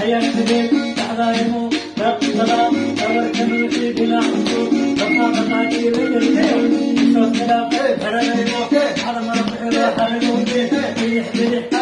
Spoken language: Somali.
Hayaansidee dhaxdaaymo dhaqsada dhabarka nuuxii dhinac cusub dhaqaaqaqaakii la xishoodka dhaaf haranimo xada mara ku xiro xarago bidix bidix.